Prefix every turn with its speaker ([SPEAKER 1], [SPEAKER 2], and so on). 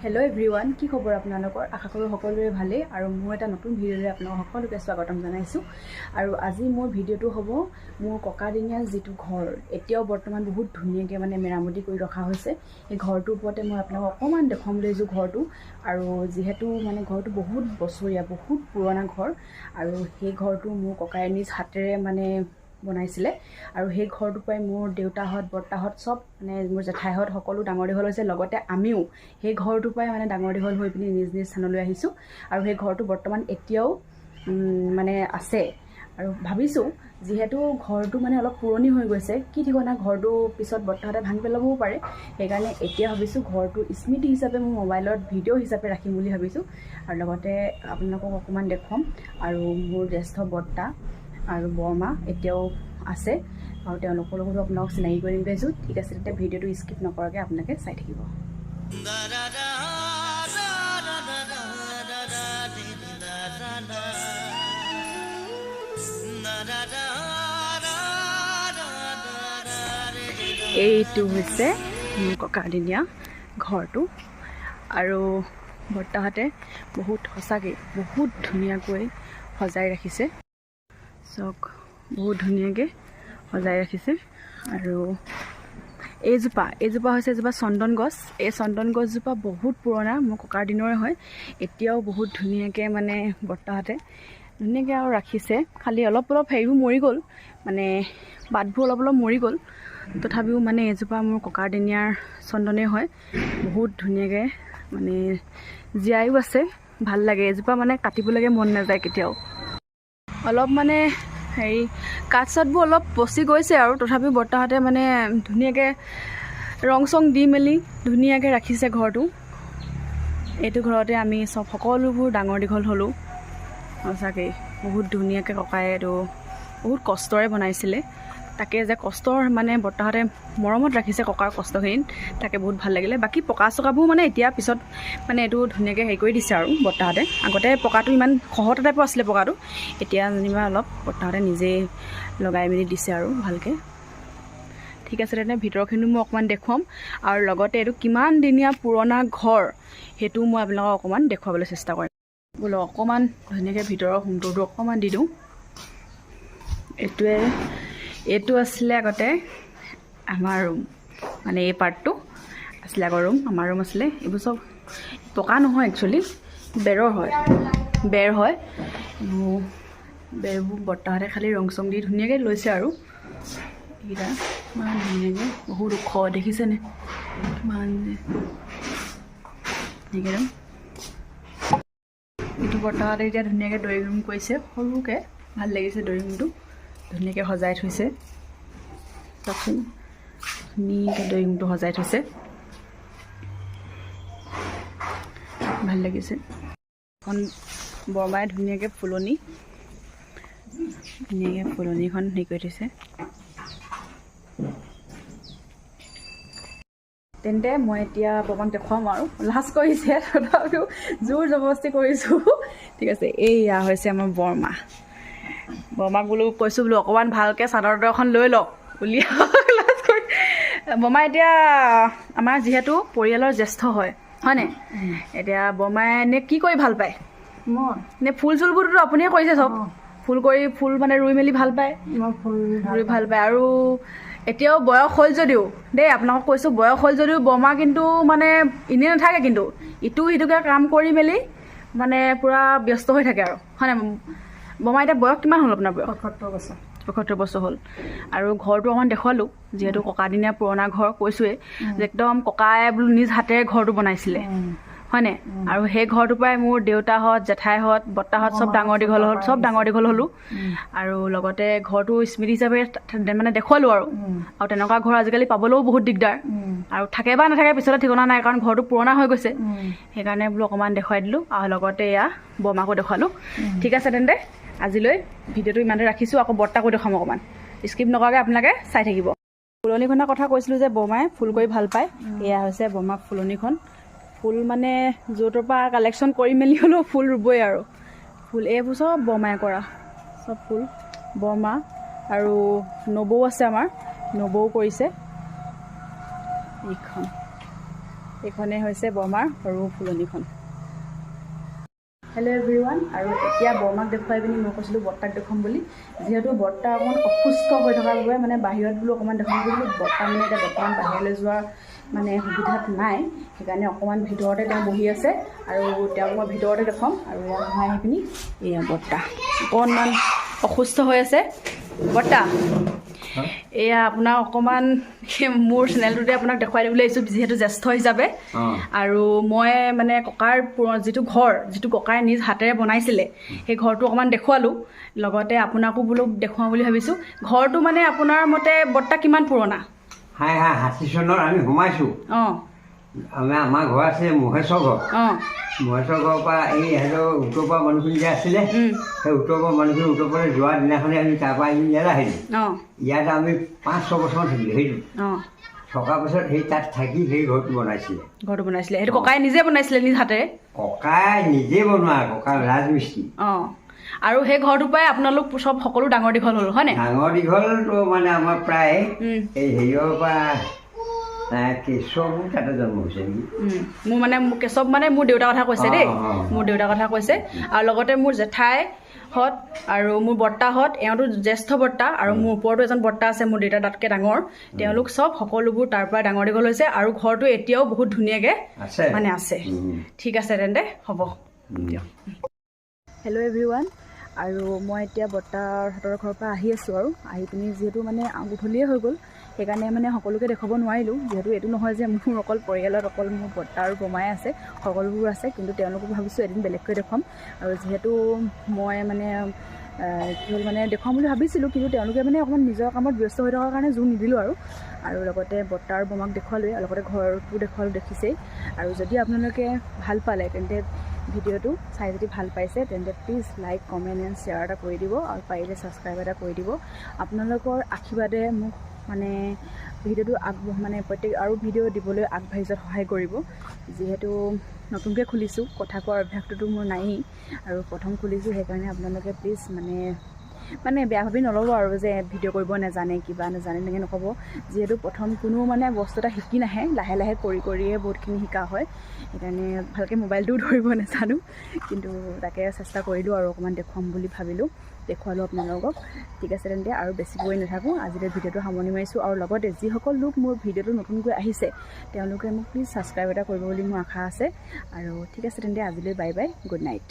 [SPEAKER 1] Hello' everyone, কি খবৰ আপোনালোকৰ? আশা কৰোঁ সকলোৰে ভালেই। আৰু মোৰ এটা নতুন ভিডিঅ'লৈ আপোনালোক সকলোকে স্বাগতম জনাইছোঁ। আৰু আজি মোৰ ভিডিঅ'টো হ'ব মোৰ ককাদিনীয়া যিটো ঘৰ এতিয়াও বৰ্তমান বহুত ধুনীয়াকৈ মানে মেৰামতি কৰি ৰখা হৈছে, সেই ঘৰটোৰ ওপৰতে মই আপোনালোকক অকণমান দেখুৱাম বুলি আহিছোঁ ঘৰটো। আৰু যিহেতু মানে ঘৰটো বহুত বছৰীয়া, বহুত পুৰণা ঘৰ, আৰু সেই ঘৰটো মোৰ ককাই নিজ হাতেৰে মানে বনাইছিলে। আৰু সেই ঘৰটোৰ পৰাই মোৰ দেউতাহঁত, বৰ্তাহঁত চব মানে মোৰ জেঠাইহঁত সকলো ডাঙৰ দীঘল হৈছে, লগতে আমিও সেই ঘৰটোৰ পৰাই মানে ডাঙৰ দীঘল হৈ পিনি নিজ নিজ স্থানলৈ আহিছোঁ। আৰু সেই ঘৰটো বৰ্তমান এতিয়াও মানে আছে। আৰু ভাবিছোঁ যিহেতু ঘৰটো মানে অলপ পুৰণি হৈ গৈছে, কি ঠিকনা ঘৰটো পিছত বৰ্তাহঁতে ভাঙি পেলাবও পাৰে, সেইকাৰণে এতিয়া ভাবিছোঁ ঘৰটো স্মৃতি হিচাপে মোৰ মোবাইলত ভিডিঅ' হিচাপে ৰাখিম বুলি ভাবিছোঁ। আৰু লগতে আপোনালোকক অকণমান দেখুৱাম। আৰু মোৰ জ্যেষ্ঠ বৰ্তা আৰু বৰমা এতিয়াও আছে, আৰু তেওঁলোকৰ লগতো আপোনালোকক চিনাকি কৰি দিম। ঠিক আছে, তেতিয়া ভিডিঅ'টো স্কিপ নকৰাকৈ আপোনালোকে চাই থাকিব। এইটো হৈছে মোৰ ককাদিনীয়া ঘৰটো। আৰু বৰ্তাহঁতে বহুত সঁচাকৈ বহুত ধুনীয়াকৈ সজাই ৰাখিছে, চক বহুত ধুনীয়াকৈ সজাই ৰাখিছে। আৰু এইজোপা এইজোপা হৈছে এজোপা চন্দন গছ। এই চন্দন গছজোপা বহুত পুৰণা, মোৰ ককাৰ দিনৰে হয়। এতিয়াও বহুত ধুনীয়াকৈ মানে বৰ্তাহঁতে ধুনীয়াকৈ আৰু ৰাখিছে। খালি অলপ অলপ হেৰিবোৰ মৰি গ'ল, মানে পাতবোৰ অলপ অলপ মৰি গ'ল, তথাপিও মানে এইজোপা মোৰ ককাৰ দিনীয়াৰ চন্দনেই হয়। বহুত ধুনীয়াকৈ মানে জীয়াইও আছে, ভাল লাগে। এজোপা মানে কাটিবলৈকে মন নাযায় কেতিয়াও। অলপ মানে হেৰি কাঠ চাঠবোৰ অলপ পচি গৈছে আৰু, তথাপিও বৰ্তাহঁতে মানে ধুনীয়াকৈ ৰং চং দি মেলি ধুনীয়াকৈ ৰাখিছে ঘৰটো। এইটো ঘৰতে আমি চব সকলোবোৰ ডাঙৰ দীঘল হ'লোঁ। সঁচাকৈ বহুত ধুনীয়াকৈ ককাই এইটো বহুত কষ্টৰে বনাইছিলে। তাকে যে কষ্টৰ মানে বৰ্তাহঁতে মৰমত ৰাখিছে ককাৰ কষ্টখিনিত, তাকে বহুত ভাল লাগিলে। বাকী পকা চকাবোৰ মানে এতিয়া পিছত মানে এইটো ধুনীয়াকৈ হেৰি কৰি দিছে আৰু বৰ্তাহঁতে। আগতে পকাটো ইমান খহটা টাইপৰ আছিলে পকাটো, এতিয়া যেনিবা অলপ বৰ্তাহঁতে নিজেই লগাই মেলি দিছে আৰু ভালকৈ। ঠিক আছে, তেনে ভিতৰখিনিও মই অকণমান দেখুৱাম। আৰু লগতে এইটো কিমান দিনীয়া পুৰণা ঘৰ সেইটো মই আপোনালোকক অকণমান দেখুৱাবলৈ চেষ্টা কৰিম। বোলো অকণমান ধুনীয়াকৈ ভিতৰৰ হোম টুৰটো অকণমান দি দিওঁ। এইটো আছিলে আগতে আমাৰ ৰুম, মানে এই পাৰ্টটো আছিলে আগৰ ৰুম, আমাৰ ৰুম আছিলে। এইবোৰ চব পকা নহয়, একচুৱেলি বেৰৰ হয়, বেৰ হয়। এইবোৰ বেৰবোৰ বৰ্তাহঁতে খালি ৰং চং দি ধুনীয়াকৈ লৈছে। আৰু এইকেইটা ইমান ধুনীয়াকৈ, বহুত ওখ দেখিছেনে কিমান ধুনীয়াকৈ। এইটো বৰ্তাহঁতে এতিয়া ধুনীয়াকৈ ড্ৰয়িং ৰুম কৰিছে সৰুকৈ, ভাল লাগিছে। ড্ৰয়িং ৰুমটো ধুনীয়াকৈ সজাই থৈছে, চাওকচোন ধুনীয়াকৈ ড্ৰয়িং ৰুমটো সজাই থৈছে, ভাল লাগিছে। এখন বৰমাই ধুনীয়াকৈ ফুলনি, ধুনীয়াকৈ ফুলনিখন হেৰি কৰি থৈছে। তেন্তে মই এতিয়া বৰমাক দেখুৱাম আৰু লাজ কৰিছে, তথাপিও জোৰ জবৰদস্তি কৰিছোঁ। ঠিক আছে, এইয়া হৈছে আমাৰ বৰমা। বৰমাক বোলো কৈছোঁ বোলো অকণমান ভালকৈ চাদৰ এখন লৈ লওক, উলিয়াওক, লাজ কৰি। বৰমা এতিয়া আমাৰ যিহেতু পৰিয়ালৰ জ্যেষ্ঠ হয়, হয়নে? এতিয়া বৰমাই এনে কি কৰি ভাল পায়? নে ফুল চুলবোৰতো আপুনিয়ে কৰিছে চব? ফুল কৰি, ফুল মানে ৰুই মেলি ভাল পায়, ৰুই ভাল পায়। আৰু এতিয়াও বয়স হ'ল যদিও দেই, আপোনালোকক কৈছোঁ, বয়স হ'ল যদিও বৰমা কিন্তু মানে এনেই নাথাকে, কিন্তু ইটো সিটোকে কাম কৰি মেলি মানে পূৰা ব্যস্ত হৈ থাকে আৰু, হয়নে বৰমা? এতিয়া বয়স কিমান হ'ল আপোনাৰ? বয়স
[SPEAKER 2] 75 বছৰ।
[SPEAKER 1] 75 বছৰ হ'ল। আৰু ঘৰটো অকণমান দেখুৱালোঁ, যিহেতু ককাদিনীয়া পুৰণা ঘৰ কৈছোঁৱেই যে একদম ককাই বোলো নিজ হাতেৰে ঘৰটো বনাইছিলে, হয়নে? আৰু সেই ঘৰটোৰ পৰাই মোৰ দেউতাহঁত, জেঠাইহঁত, বৰ্তাহঁত চব ডাঙৰ দীঘল হ'ল, চব ডাঙৰ দীঘল হ'লোঁ। আৰু লগতে ঘৰটো স্মৃতি হিচাপে মানে দেখুৱালোঁ আৰু। আৰু তেনেকুৱা ঘৰ আজিকালি পাবলৈও বহুত দিগদাৰ, আৰু থাকে বা নাথাকে পিছতে ঠিকনা নাই, কাৰণ ঘৰটো পুৰণা হৈ গৈছে। সেইকাৰণে বোলো অকণমান দেখুৱাই দিলোঁ, আৰু লগতে এয়া বৰমাকো দেখুৱালোঁ। ঠিক আছে, তেন্তে আজিলৈ ভিডিঅ'টো ইমানতে ৰাখিছোঁ। আকৌ বৰ্তাকো দেখুৱাম, অকণমান স্কিপ নকৰাকৈ আপোনালোকে চাই থাকিব। ফুলনিখনৰ কথা কৈছিলোঁ যে বৰমাই ফুল কৰি ভাল পায়, এয়া হৈছে বৰমাৰ ফুলনিখন। ফুল মানে য'ৰ ত'ৰ পৰা কালেকশ্যন কৰি মেলি হ'লেও ফুল ৰুবই আৰু। ফুল এইবোৰ চব বৰমাই কৰা, চব ফুল বৰমা। আৰু নবৌ আছে আমাৰ, নবৌ কৰিছে এইখন। এইখনেই হৈছে বৰমাৰ সৰু ফুলনিখন। হেল্ল' এভৰিৱান, আৰু এতিয়া বৰমাক দেখুৱাই পিনি মই কৈছিলোঁ বৰ্তাক দেখুৱাম বুলি। যিহেতু বৰ্তা অকণমান অসুস্থ হৈ থকাৰ বাবে মানে বাহিৰত বোলো অকণমান দেখুৱাম বুলি, বৰ্তা মানে এতিয়া বৰ্তমান বাহিৰলৈ যোৱাৰ মানে সুবিধাত নাই, সেইকাৰণে অকণমান ভিতৰতে তেওঁ বহি আছে আৰু তেওঁক মই ভিতৰতে দেখুৱাম। আৰু এয়া সোমাই আহি পিনি এয়া বৰ্তা অকণমান অসুস্থ হৈ আছে। বৰ্তা, এয়া আপোনাক অকণমান মোৰ চেনেলটোতে আপোনাক দেখুৱাই দিবলৈ আহিছোঁ, যিহেতু জ্যেষ্ঠ হিচাপে। আৰু মই মানে ককাৰ যিটো ঘৰ, যিটো ককাই নিজ হাতেৰে বনাইছিলে, সেই ঘৰটো অকণমান দেখুৱালোঁ, লগতে আপোনাকো বোলো দেখুৱাওঁ বুলি ভাবিছোঁ। ঘৰটো মানে আপোনাৰ মতে বৰ্তা কিমান পুৰণা?
[SPEAKER 2] হাই হাই 60 চনত আমি সোমাইছোঁ। আমাৰ ঘৰ আছে মহেশ্বৰ ঘৰ। মহেশ্বৰ ঘৰৰ পৰা এই ইহঁতৰ উত্তৰ পৰা মানুহখিনি যে আছিলে, সেই উত্তৰ পৰা মানুহখিনি উত্তৰ পৰা যোৱা দিনাখনে আমি তাৰপৰা আহি ইয়ালৈ আহিলোঁ। ইয়াত আমি 5-6 বছৰমান থাকিলোঁ। সেইটো থকাৰ পিছত সেই তাত থাকি সেই ঘৰটো বনাইছিলে।
[SPEAKER 1] ঘৰটো বনাইছিলে, সেইটো ককাই নিজে বনাইছিলে নিজ হাতেৰে?
[SPEAKER 2] ককাই নিজে বনোৱা, ককা ৰাজমিস্ত্ৰী।
[SPEAKER 1] আৰু সেই ঘৰটোৰ পৰাই আপোনালোক চব সকলো ডাঙৰ দীঘল হ'ল, হয়নে?
[SPEAKER 2] ডাঙৰ দীঘলটো মানে আমাৰ প্ৰায় এই হেৰিয়ৰ পৰা কেশৱো তাতে জন্ম হৈছে নেকি?
[SPEAKER 1] মোৰ মানে কেশৱ মানে মোৰ দেউতাৰ কথা কৈছে দেই। মোৰ দেউতাৰ কথা কৈছে। আৰু লগতে মোৰ জেঠাইহঁত আৰু মোৰ বৰ্তাহঁত, এওঁতো জ্যেষ্ঠ বৰ্তা, আৰু মোৰ ওপৰতো এজন বৰ্তা আছে মোৰ দেউতাৰ তাতকৈ ডাঙৰ, তেওঁলোক চব সকলোবোৰ তাৰ পৰা ডাঙৰ দীঘল হৈছে আৰু ঘৰটো এতিয়াও বহুত ধুনীয়াকৈ
[SPEAKER 2] আছে।
[SPEAKER 1] মানে আছে। ঠিক আছে তেন্তে, হ'ব। হেল্ল' এভৰিৱান, আৰু মই এতিয়া বৰ্তাহঁতৰ ঘৰৰ পৰা আহি আছোঁ। আৰু আহি পিনি যিহেতু মানে গধূলিয়ে হৈ গ'ল, সেইকাৰণে মানে সকলোকে দেখুৱাব নোৱাৰিলোঁ। যিহেতু এইটো নহয় যে মোৰ অকল পৰিয়ালত অকল মোৰ বৰ্তা আৰু বৰমাই আছে, সকলোবোৰ আছে, কিন্তু তেওঁলোকো ভাবিছোঁ এদিন বেলেগকৈ দেখুৱাম। আৰু যিহেতু মই মানে কি হ'ল মানে দেখুৱাম বুলি ভাবিছিলোঁ, কিন্তু তেওঁলোকে মানে অকণমান নিজৰ কামত ব্যস্ত হৈ থকাৰ কাৰণে জোৰ নিদিলোঁ। আৰু লগতে বৰ্তা আৰু বৰমাক দেখুৱালোৱে, আৰু লগতে ঘৰটো দেখুৱালোঁ, দেখিছেই। আৰু যদি আপোনালোকে ভাল পালে তেন্তে ভিডিঅ'টো চাই যদি ভাল পাইছে তেন্তে please like, comment and share এটা কৰি দিব, আৰু পাৰিলে ছাবস্ক্ৰাইব এটা কৰি দিব। আপোনালোকৰ আশীৰ্বাদে মোক মানে ভিডিঅ'টো মানে প্ৰত্যেক আৰু ভিডিঅ' দিবলৈ আগবাঢ়ি যোৱাত সহায় কৰিব। যিহেতু নতুনকৈ খুলিছোঁ, কথা কোৱাৰ অভ্যাসটোতো মোৰ নায়েই, আৰু প্ৰথম খুলিছোঁ, সেইকাৰণে আপোনালোকে প্লিজ মানে মানে বেয়া ভাবি নল'ব আৰু যে ভিডিঅ' কৰিব নাজানে, কিবা নাজানে, তেনেকৈ নক'ব। যিহেতু প্ৰথম কোনো মানে বস্তু এটা শিকি নাহে, লাহে লাহে কৰি কৰিয়ে বহুতখিনি শিকা হয়। সেইকাৰণে ভালকৈ মোবাইলটোও ধৰিব নাজানো, কিন্তু তাকে চেষ্টা কৰিলোঁ আৰু অকণমান দেখুৱাম বুলি ভাবিলোঁ, দেখুৱালোঁ আপোনালোকক। ঠিক আছে তেন্তে, আৰু বেছি কৈ নাথাকোঁ, আজিলৈ ভিডিঅ'টো সামৰণি মাৰিছোঁ। আৰু লগতে যিসকল লোক মোৰ ভিডিঅ'টো নতুনকৈ আহিছে, তেওঁলোকে মোক প্লিজ ছাবস্ক্ৰাইব এটা কৰিব বুলি মোৰ আশা আছে। আৰু ঠিক আছে তেন্তে, আজিলৈ বাই বাই, গুড নাইট।